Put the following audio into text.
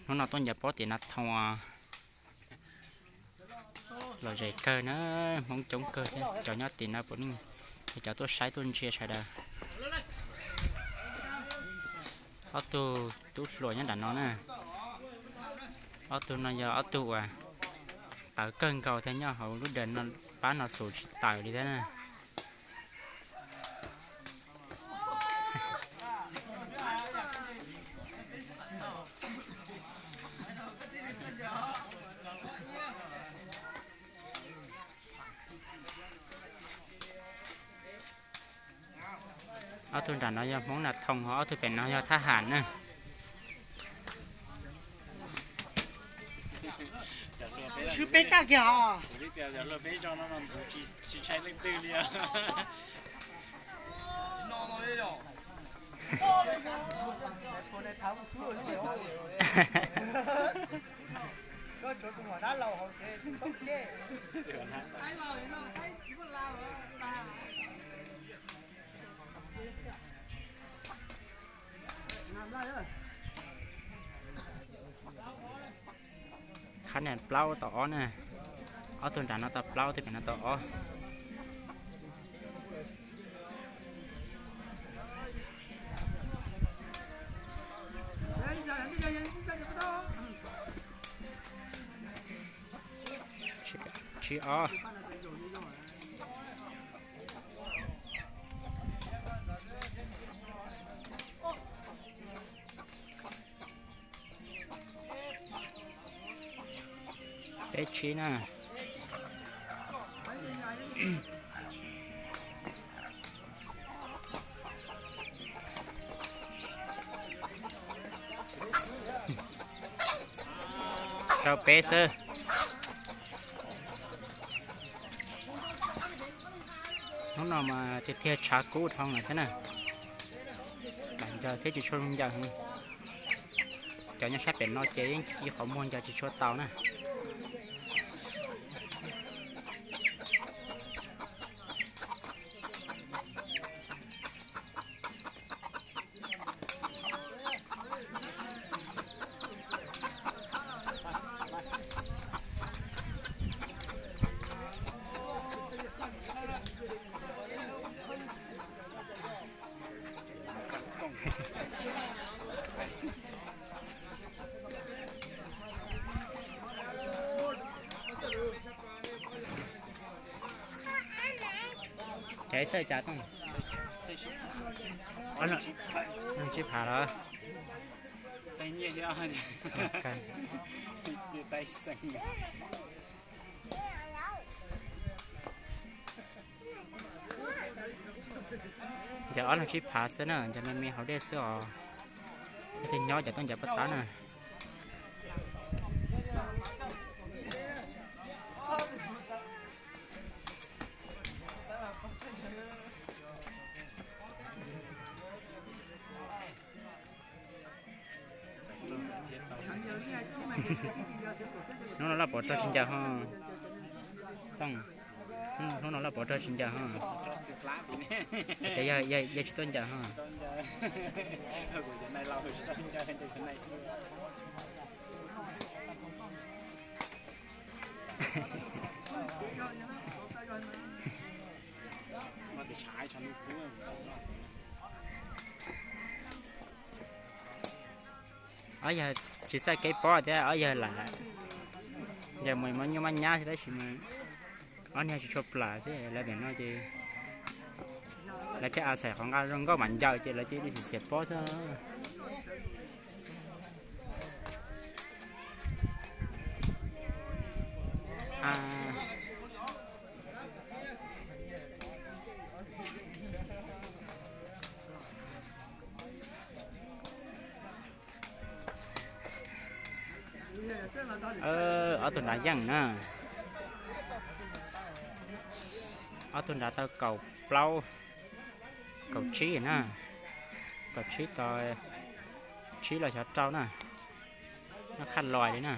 Hnub no tuaj ncaws pob tim Nas Thoo, lom zem kawg na, Hmoob coob kawg thiab. Cov nyob tim no puav leej yog cov tuaj saib tuaj ntsia sawv daws. Ob tug tub hluas nyob nram no na, ob tug no yog ob tug uas tawv kawg nkaus thiab, nyob hauv lub dawm pab no xus tsis tawm li thiab na. Ob tug nram no yog Hmoob Nas Thoo, ho ob tug pem no yog thab ham na. Swb peb tag kiag os. Khab no plaub tau ob na, ob tug nram no tau plaub, tug pem no tau ob. Tsib ob. Peb tsib na. Rau peb xwb. Hnub no mas tiag tiag tshav kub dhau lawm thiab na. Lam ncaws xwb tsis tshua zoo ncaws heev. Cov nyob sab pem no ces yeej ci qhov muag ncaws tsis tshua tau na. Ces xawj cas tooj, sib phav los. Ces ob leeg sib phav xwb na, ces me me hauv dej xwb os. Leej twg nyob ces tuaj ncaws paj tab na. Hnub no loj pov rog tsis ncaws ho. Tooj, hnub no loj pov rog tsis ncaws ho. Ces yog tsis tuaj ncaws ho. Ob yawg tsis txawj kev pob thiab ob yawg lam ncaws mus muab nyuj mab nyab xwb tab sis mas ob niag tsis tshua plam xwb, lawv pem no ces lawv thiaj a xaim qhov nqa zoo nkauj mam ncaws ces lawv cia li xiam xiam pob xwb. Ob tug nrad yeej na. Ob tug nrad tau kaum plaub, kaum tsib na. Kaum tsib tau tsib los xyov rau na. Noj khaj lais li na.